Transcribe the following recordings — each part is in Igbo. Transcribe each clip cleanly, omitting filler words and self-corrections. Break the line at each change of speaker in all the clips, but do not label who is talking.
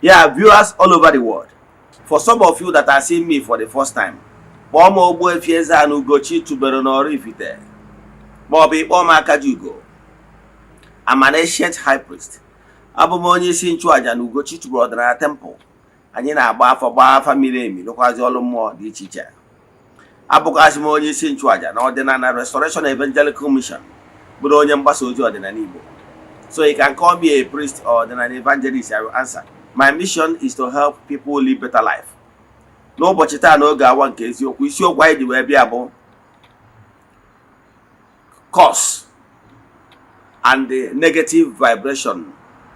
Yeah, viewers all over the world. For some of you that are seeing me for the first time, kpọọ m Ogbuefi Eze-Ana Ugochi tubelu n'Oraifite maọbụ ịkpọọ m Akajiugo. I'm an ancient high priest. Abụ m onye isi nchụaja na Ugochi tubelu ọdịnala temple. Anyị na-agba afa, gbaa afa miri emi, lụkwazị ọrụ mmụọ dị iche iche. Abụkwazị m onye isi nchụaja na Ọdịnala Restoration Evangelical Mission, bụrụ onye mgbasa ozi ọdịnala Igbo. So you can call me a priest or an evangelist, I will answer. My mission is to help people live better life. N'ụbọchị taa, n'oge awa nke eziokwu, isiokwu anyị ji wee bịa bụ curse and the negative vibration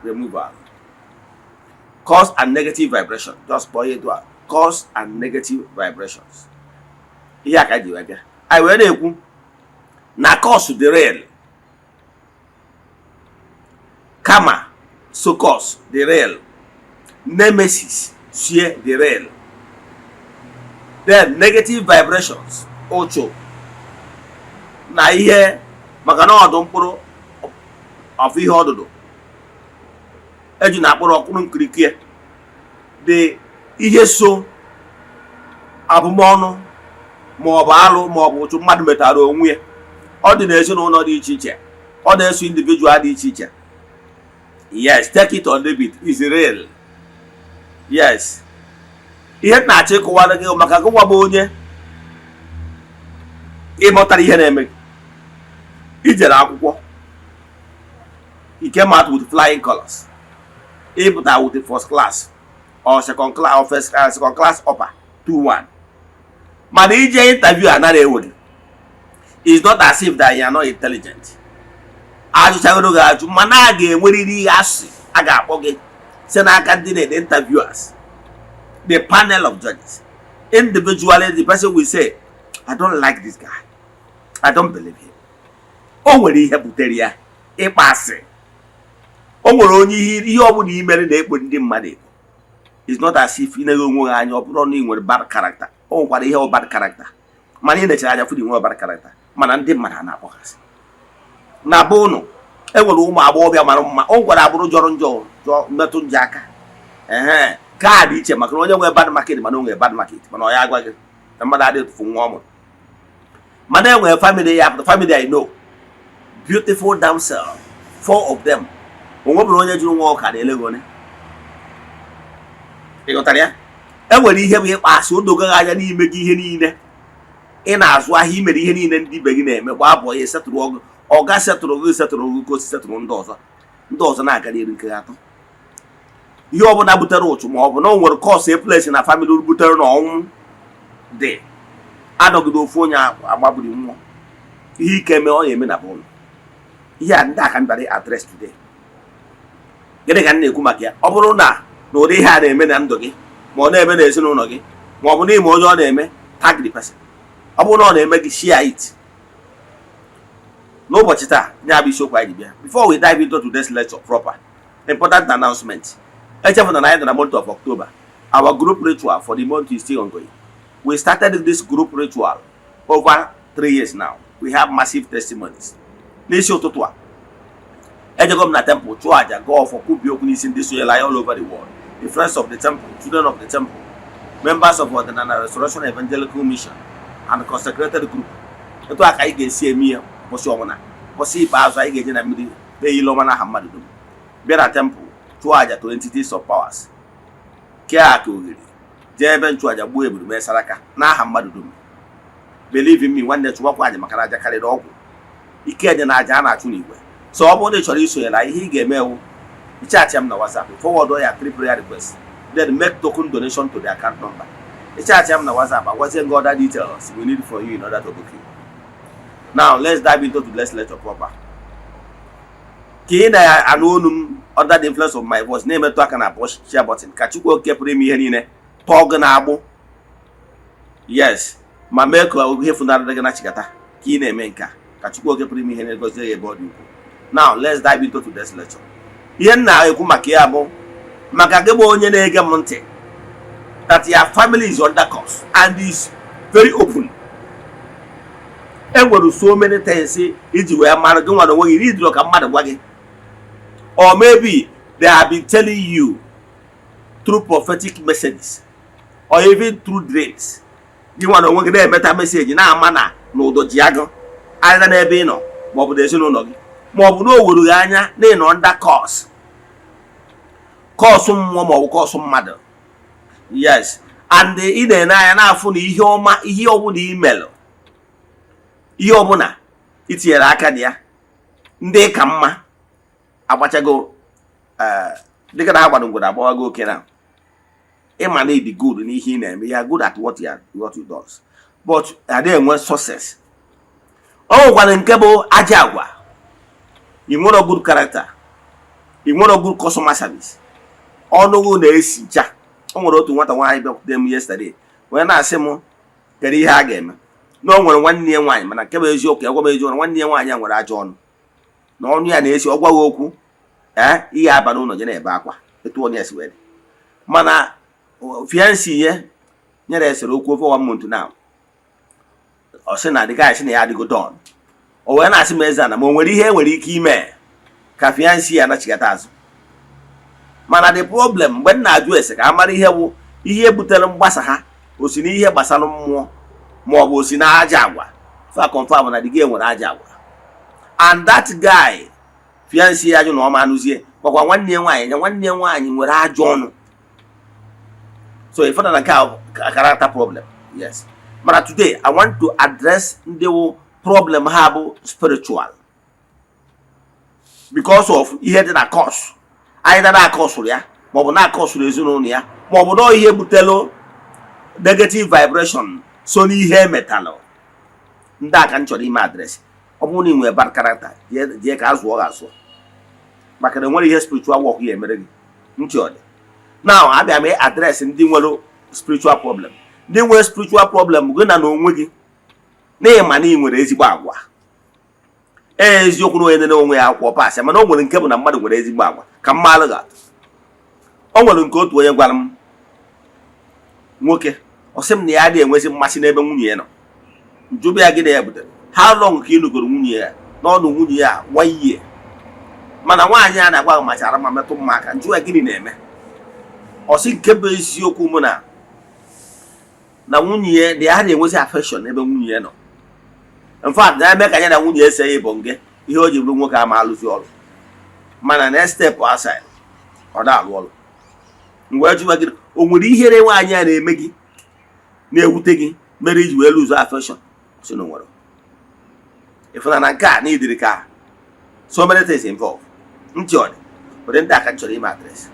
removal. Curse and negative vibration. Just kpọọ ya etu a. Curse and negative vibrations. Ihe a ka anyị ji wee bịa. Anyị wee na-ekwu na curse dị real. Kama so curse dị real. Nemesis sie dị real. Then negative vibrations, ụchụ na ihe, maka na ọdụ mkpụrụ of ihe ọdụdụ eji na akpụrụ ọkpụrụ nkirikie dị, ihe so abụmọnụ maọbụ alụ maọbụ ụchụ mmadụ metara onwe ya, ọ dị n'ezinụlọ dị iche iche, ọ na-eso individual dị iche iche. Yes, take it or leave it, is real. Yes, ihe m na-achọ ịkọwara gị maka gịnwa bụ onye ịmụtara ihe na-eme gị. Ijere akwụkwọ, you came out with flying colors, ịpụta with the first class or second class or first second class upper 2-1, mana ije interview anaghị ewe gị. It's not as if that you are not intelligent. Ajụchagoro gị ajụ, mana a ga-enwerịrị ihe asị a ga-akpọ gị site n'aka ndị na-ede interviewers, the panel of judges. Individually, the person will say, "I don't like this guy. I don't believe him." O nwere ihe butere ya ịkpa asị. O nwere onye ihe ọbụla imere na-ekpo ndị mmadụ ekpo. It's not as if ị na-eghe onwe gị anya. Ọ bụrụ na ị nwere bad character, o nwekwara ihe ọ bad character, mana ị nechara anya fụ na ị nwere bad character, mana ndị mmadụ a na-akpọgasị na be ụnụ. E nwere ụmụ agbọghọbịa mara mma, o nwekwara agbụrụ jọrọ njọ, jọọ mmetụ njọ aka. Ehe, ka dị iche, maka na onye nwere bad market, mana o nwere bad market, mana ọ ya agwa gị na mmadụ adịghị etufu nwa ọ mụrụ. Mana e nwere family ya pụta, family I know, beautiful damsel, four of them, o nwebụrụ onye jụrụ nwa ọka na-ele gị. One ị ghọtara ya? E nwere ihe bụ ịkpa asị. O dogo gị anya n'ime gị, ihe niile ị na-azụ ahịa, imere ihe niile ndị ibe gị na-eme, gbaa bọ ya, esetụrụ ọgụ, ọga setụrụ gị, setụrụ gị ka o si setụrụ ndị ọzọ, ndị ọzọ na-aga n'iru nke atọ. Ihe ọbụla butere ụchụ, ma ọ bụ na o nwere curse e place na family butere na ọnwụ dị anọgide, ofu onye agbagburu nwụọ, ihe ike mee, ọ na-eme na bụlụ ihe a ndị aka m bịara address today. Gịnị ka m na-ekwu maka ya? Ọ bụrụ na na ụdị ihe a na-eme na ndụ gị, ma ọ na-eme n'ezinụlọ gị, ma ọ bụ n'ime onye ọ na-eme, tag the person. Ọ bụrụ na ọ na-eme gị, share it. N'ụbọchị taa, ya bụ isiokwu anyị ji bịa. Before we dive into today's lecture proper, important announcement. Echefuna na anyị nọ na month of October. Our group ritual for the month is still ongoing. We started this group ritual over 3 years now. We have massive testimonies. N'isi ụtụtụ a, ejego m na temple chụọ aja, gọọ ọfọ, kwubie okwu n'isi ndị sonyere anyị all over the world, the friends of the temple, children of the temple, members of Ọdịnala Restoration Evangelical Mission and consecrated group. Etu a ka anyị ga-esi eme ya ụbọchị ọbụla. Ụbọchị ikpeazụ, anyị ga-eje na mmiri kpee ile ọma n'aha mmadụ dum, bịa na temple chụọ aja to entities of powers, kee aka oghere, jee ebe nchụaja, gbuo eburu, mee saraka n'aha mmadụ dum. Believe in me, nwanne, chụwakwa aja, maka na aja karịrị ọgwụ. Ike dị na aja a na-achụ n'igwe. So ọ bụrụ na ị chọrọ isonye na ihe ị ga-eme ewu, chat m na WhatsApp, forward ya three prayer requests, then make token donation to the account number. Chat m na WhatsApp, agwazie gị other details we need for you in order to book you. Now let's dive into today's lecture proper. Ka ị na-anụ olu m, under the influence of my voice, na-emetụ aka na share button, ka Chukwu Oke pụrụ ime ihe niile tọọ gị na-agbụ, yes, ma mee ka ihe funarịrị gị na chikata. Ka ị na-eme nke a, ka Chukwu Oke pụrụ ime ihe na-egozie ya ebe ọ dị ukwuu. Now let's dive into today's lecture. Ihe m na-ekwu maka ya bụ maka gị bụ onye na-ege m ntị that your family is under curse and is very open. E nwere so many things iji wee mara gị nwere onwe gị idiro ka mmadụ gwa gị, or maybe they have been telling you. through prophetic messages or even through dreams. Gị nwa na onwe gị na-emeta message, na-ama na n'ụdọ ji agụ either n'ebe ị nọ, maọbụ n'ezinụlọ gị, maọbụ na o were gị anya na ịnọ under curse, curse mmụọ maọbụ curse mmadụ. Yes, and ị na-ene anya na-afụ na ihe ọma, ihe ọbụla imelụ, ihe ọbụla itinyere aka na ya, ndị ka mma agbachago, dịka na ha gbado ngwere agbawago oke na ịma na ịdị good n'ihe ị na-eme ya, good at what you does, but adịghị enwe success. O nwekwara nke bụ aja agwa. Ị nwere good character, ị nwere good customer service, ọnụgụ na-esicha. O nwere otu nwata nwaanyị bịakwute m yesterday wee na-asị m kedu ihe a ga-eme, na o nwere nwanne ya nwaanyị, mana nke bụ eziokwu, ya gwa m eziokwu na nwanne ya nwaanyị a nwere ajọ ọnụ, na ọnụ ya na-esi. Ọ gwaghị okwu, ee, ihe aba n'ụlọ je na-ebe akwa etu onye si wee dị. Mana fiancé ya nyere esere okwu over one month now. Ọ sị na the guy sị na ya adịgo done. O wee na-asị m, eze, na ma o nwere ihe e nwere ike ime ka fiancé ya anachigata azụ. Mana the problem, mgbe m na-ajụ ese ka a mara ihe bụ ihe butere mgbasa ha, o si n'ihe gbasara mmụọ ma ọ bụ o si na aja agwa, fa confirm na the guy nwere aja agwa, and that guy, fiancé ya, ajụ na ọma anụzie gwakwa nwanne ya nwaanyị na nwanne ya nwaanyị nwere ajọ ọnụ. So if na nke a character problem, yes. Mana today I want to address ndị wụ problem ha bụ spiritual, because of ihe dị na curse anyị na na-akọsụrụ ya, maọbụ na-akọsụrụ ezinụlọ ya, maọbụ na ihe butelu negative vibration so n'ihe emetalụ. Ndị a ka m chọrọ ime address. Ọ bụrụ na ị nwere bad character, jee ka a zụọ gị azụọ, maka na enwere ihe spiritual work ya emere gị. Ntị ọ dị. Now, abịa m address ndị nwere spiritual problem. Ndị nwere spiritual problem, gị na n'onwe gị n'ịma na ị nwere ezigbo agwa. Ee, eziokwu na onye nene onwe ya akwụkwọ pasị, mana o nwere nke bụ na mmadụ nwere ezigbo agwa. Ka mmalụ ga-atụ, o nwere nke otu onye gwara m, nwoke, ọ sị m na ya adịghị enwezi mmasị n'ebe nwunye ya nọ. Njụbụ ya, gị na ya butere, how long ka ị nụgoro nwunye ya? N'ọnụ nwunye ya one year, mana nwaanyị a na-agwa gị machara ma metụ mma aka. Njụ ya, gịnị na-eme? Ọ sị nke bụ eziokwu mụ na nwunye ya na ya na-enwezi affection n'ebe nwunye ya nọ. In fact, na-eme ka ya na nwunye ese ya ịbụ nge ihe o ji bụrụ nwoke ama alụzi ọrụ, mana next step aside, ọ na-alụ ọrụ. Mgbe jụwa gị, o nwere ihere nwaanyị a na-eme gị na-ewute gị mere iji wee lose affection? Si na o nwere. Ịfụna na nke a n'idiri ka so many things involve. Ntị ọ dị. Ụdị ndị a ka m chọrọ ime address.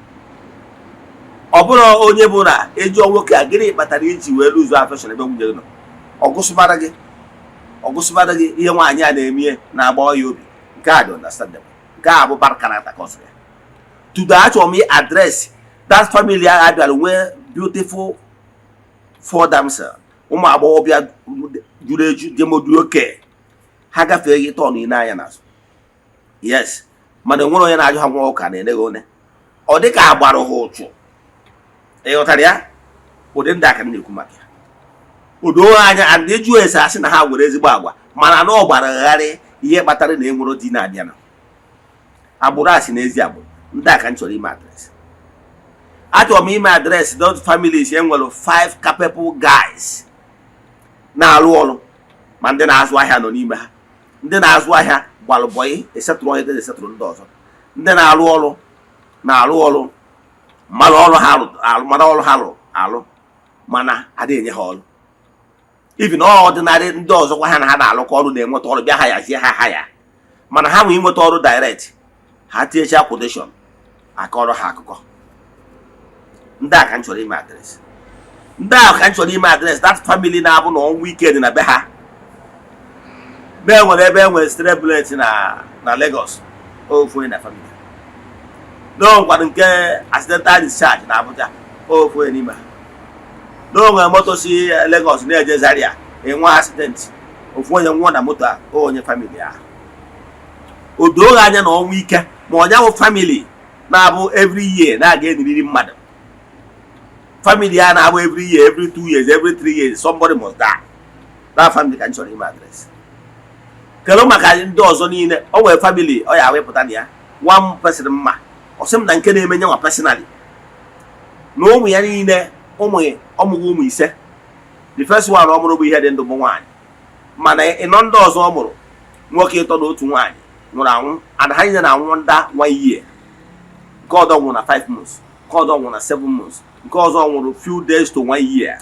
Ọ bụrụ onye bụ na ejụọ nwoke a, gịnị kpatara iji wee lose affection ebe nwunye gị nọ? Ọgụsụbara gị ihe nwaanyị a na-eme na-agba ya obi. Nke a dị understandable. Nke a bụ bad character ka ọ sịrị ya. Today, achọrọ m address that family a bịara nwee beautiful four damsel, ụmụ agbọghọbịa juru eju, jemodu oke ha gafee gị tọn ine anya n'azụ. Yes, mana enwere onye na-ajụ ha nwa ụka na-enyeghị one. Ọ dị ka agbara ha ụchụ. Ị ghọtara ya? Ụdị ndị aka m na-ekwu maka ya, o doo anya. And ịjụ ese, asị na ha nwere ezigbo agwa, mana na ọ gbara gharị ihe kpatara na enwero di na-abịa na agbụrụ a si n'ezi agbụrụ. Ndị a ka m chọrọ ime address. Achọrọ m ime address those families e nwere five capable guys na-arụ ọrụ, ma ndị na-azụ ahịa nọ n'ime ha. Ndị na-azụ ahịa gbalụ bọyị, esetụrụ onye, esetụrụ ndị ọzọ. Ndị na-arụ ọrụ na-arụ ọrụ, mara ọrụ ha arụ, mara ọrụ ha rụrụ alụ, mana adịghị enye ha ọrụ. Even ordinary ndị ọzọkwa ha na ha na-alụkọ ọrụ na-enweta ọrụ, bịa ha yazie ha ha ya, mana ha nwee inweta ọrụ direct, ha tinyecha quotation, akọrọ ha akụkọ. Ndị a ka m chọrọ ime address. Ndị a ka m chọrọ ime address that family na-abụ na ọnwụ ike dị na be ha. Be nwere ebe e nwere stray bullet na Lagos, ofu onye na family na nkwado nke accidental discharge na Abuja, ofu onye n'ime ha na o nwere moto si Lagos na-eje Zaria, enwe accident, ofu onye nwụọ na moto a, onye family ahụ. O doo anya na ọnwụ ike ma ọ nyanwụ family na-abụ every year na-aga eniriri mmadụ. Family a na-abụ every year, every 2 years, every 3 years, somebody must die. That family ka m chọrọ ime address. Kedu maka ndị ọzọ niile? O nwere family ọ ya wepụta na ya one person mma, ọ sị m na nke na-eme nyanwa personally, Na ụmụ ya niile, ụmụ ọmụgwọ, ụmụ ise. The first one ọ mụrụ bụ ihe dị ndụ, bụ nwaanyị, mana ịnọ ndị ọzọ ọ mụrụ, nwoke ịtọ na otu nwaanyị, nwụrụ anwụ, and ha niile na-anwụ under one year. Nke ọzọ nwụrụ na 5 months, nke ọzọ nwụrụ na 7 months, nke ọzọ nwụrụ few days to one year.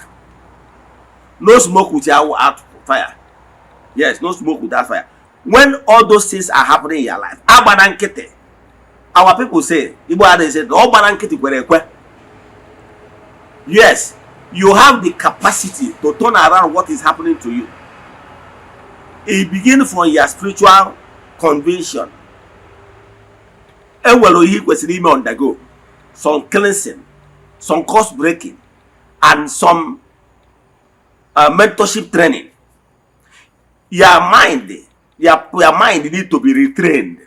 No smoke without fire. Yes, no smoke without fire. When all those things are happening in your life, agbana nkịtị. Our people say, Igbo adịghị say na ọ gbara nkịtị kwere ekwe. Yes, you have the capacity to turn around what is happening to you. It begin from your spiritual conviction. Enwere ihe ị kwesịrị ime, undergo some cleansing, some curse breaking and some mentorship training. Your mind need to be retrained,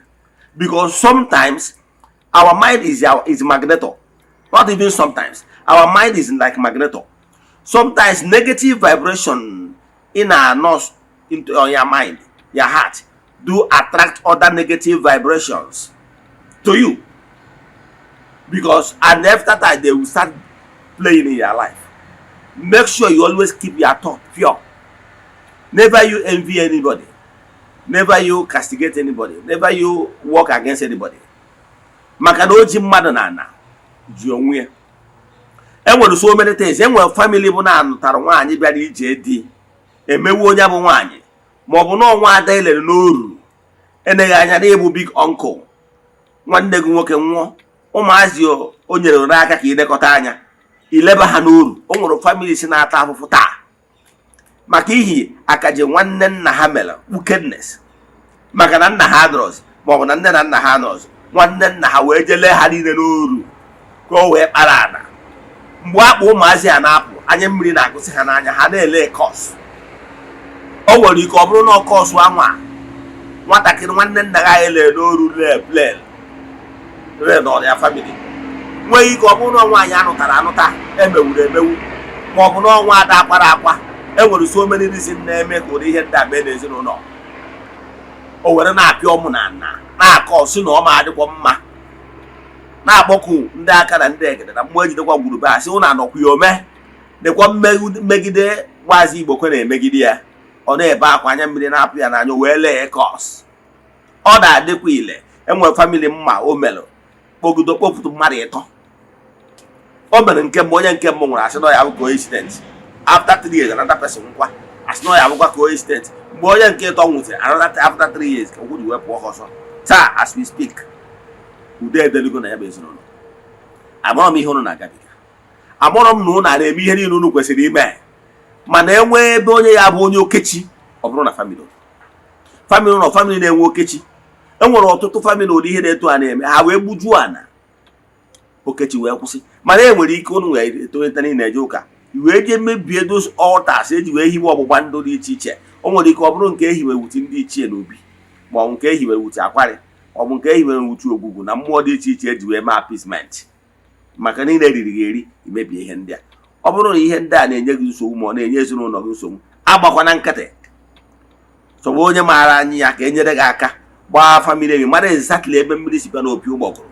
because sometimes our mind is magneto. Not even sometimes, our mind is like magneto. Sometimes negative vibration in our nose, into on your mind, your heart, do attract other negative vibrations to you, because and after that they will start playing in your life. Make sure you always keep your thought pure. Never you envy anybody, never you castigate anybody, never you work against anybody, maka na o ji mmadụ na ana ji onwe ya. Enwere so many things. Enwere family bụ na anụtara nwaanyị bịara ije di, emewu onye bụ nwaanyị, maọbụ na ọnwa ada elere n'oru, eneghị anya na ịbụ big uncle. Nwanne gị nwoke nwụọ, ụmụazị o nyere n'aka ka ilekọta anya, ileba ha n'uru. O nwere family si na-ata afụfụ taa maka ihi akaje nwanne nna ha mere, wickedness, maka na nna ha nọrọzi, maọbụ na nne na nna ha nọrọzi, nwanne nna ha wee jee lee ha niile n'oru ka o wee kpara ana. Mgbe akpa ụmụazị a na-apụ, anya mmiri na-agụsị ha n'anya, ha na-ele curse. O nwere ike ọ bụrụ na curse anwa nwatakịrị nwanne nna gị anyị lere n'oru lee lee n'ọrịa family. Nwee ike ọ bụrụ na nwaanyị anụtara anụta emewuru emewu, ma ọ bụ na ọnwa ada akwara akwa. E nwere so many reason na-eme ka ụdị ihe ndị a mee n'ezinụlọ. O were na-apịa ọmụ na ana na-akọ si na ọ ma adịkwa mma, na-akpọku ndị aka na ndị egede na mmụọ ejidekwa ngwurube a, sị ụnụ anọkwa ya ome dịkwa mmegide. Maazị Igbokwe na-emegide ya, ọ na-ebe akwa, anya mmiri na-apụ ya n'anya, wee lee curse. Ọ na-adịkwa ile. Enwere family mma o melụ kpogido kpopụtụ mmadụ ịtọ. O mere nke mbụ, onye nke mbụ nwere, asị na ya bụ coincidence. After 3 years, another person nkwa, asị na ya bụkwa coincidence. Mgbe onye nke ịtọ nwụsịrị, another after 3 years, ka okwu ji wee pụọ ha ọsọ. Taa, as we speak, udo edelugo na ya bụ ezinụlọ. Amụrọ m ihe unu na-agabiga, amụrọ m na unu na-eme ihe niile unu kwesịrị ime, mana enwee ebe onye ya bụ onye okechi, ọ bụrụ na family ụlọ, family na-enwe okechi. Enwere ọtụtụ family ụdị ihe na-eto a na-eme, ha wee gbujuo ana, okechi wee kwụsị. Mana e nwere ike unu wee etolite niile eje ụka, wee jee mebie those altars eji wee hiwe ọgbụgba ndụ dị iche iche. O nwere ike ọ bụrụ nke ehiwe wuti ndị ichie n'obi, ma ọ bụ nke ehiwere wuti akwarị, ọ bụ nke ehiwere wuti ogwugwu na mmụọ dị iche iche eji wee mee appeasement, maka niile riri gị eri imebie ihe ndị a. Ọ bụrụ na ihe ndị a na-enye gị nsogbu, ma ọ na-enye ezinụlọ gị nsogbu, agbakwana nkịtị. Chọba onye maara anyị ya ka e nyere gị aka gbaa family emi, mara exactly ebe mmiri si bịa n'opi ụgbọgụrụ,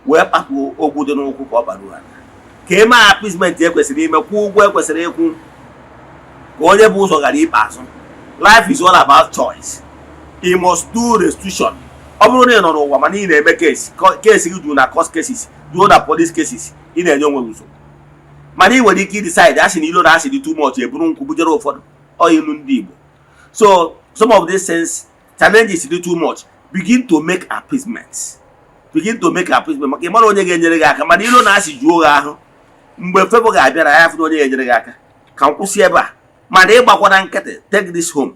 wee kpapụ ogwu dị n'ụkwụ ka ọ bara uru, ka eme appeasement ekwesịrị ime, kwụọ ụgwọ ekwesịrị ịkwụ, ka onye bụ ụzọ ghara ikpeazụ. Life is all about choice. You must do restitution. Ọ bụrụ na ị nọ n'ụwa mana ị na-eme case, case gị juru na court cases, juo na police cases, ị na-enye onwe gị nsogbu. Mana ị nwere ike idecide, asị na ilo na asị dị too much, eburu nkwụ bujere ụfọdụ ọ ilu ndị Igbo. So some of these things, challenges dị too much, begin to make appeasements, begin to make appeasement, maka ị mara onye ga-enyere gị aka. Mana ilo na asị juo gị ahụ, mgbe favour ga-abịa na ya fụ onye ga-enyere gị aka. Ka m kwụsị ebe a, mana ịgbakwana nkịtị. Take this home: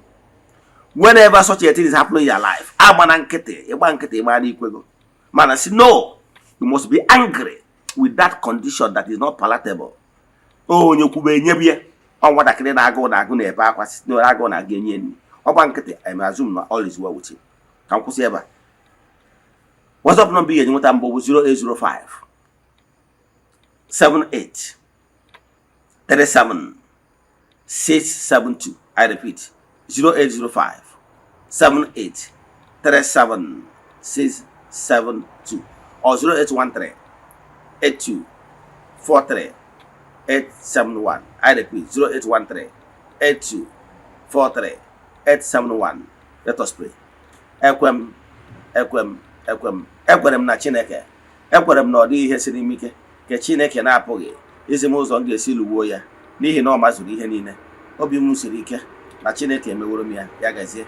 whenever such a thing is happening in your life, agba na nkịtị. Ịgba nkịtị, ịgba na ikwego, mana si no, you must be angry with that condition that is not palatable. Onye kwube enyebu ya, ọ nwatakịrị na-agụ na-agụ na-ebe akwa, si na agụụ na-aga enye nri, ọgba nkịtị. I assume na all is well with you. Ka m kwụsị ebe a. WhatsApp number ị ga-eji nweta mbụ bụ 0805 78 37 672. I repeat, 0805 78 37 672 or 0813 82 43 871. I repeat, 0813 82 43 871. Let us pray. Ekwe m, ekwe m, ekwe m, ekwere m na Chineke. Ekwere m na ọ dịghị ihe siri m ike nke Chineke na-apụghị izi m ụzọ m ga-esi lụgbuo ya, n'ihi na ọ mazuru ihe niile. Obi m siri ike na Chineke emeworo m ya. Ya gazie.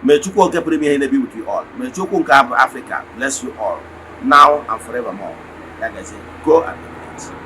May Chukwu oke pụrụ ime ihe be with you all. May Chukwu nke Africa bless you all now and forevermore. Ya gazie. Go and meditate.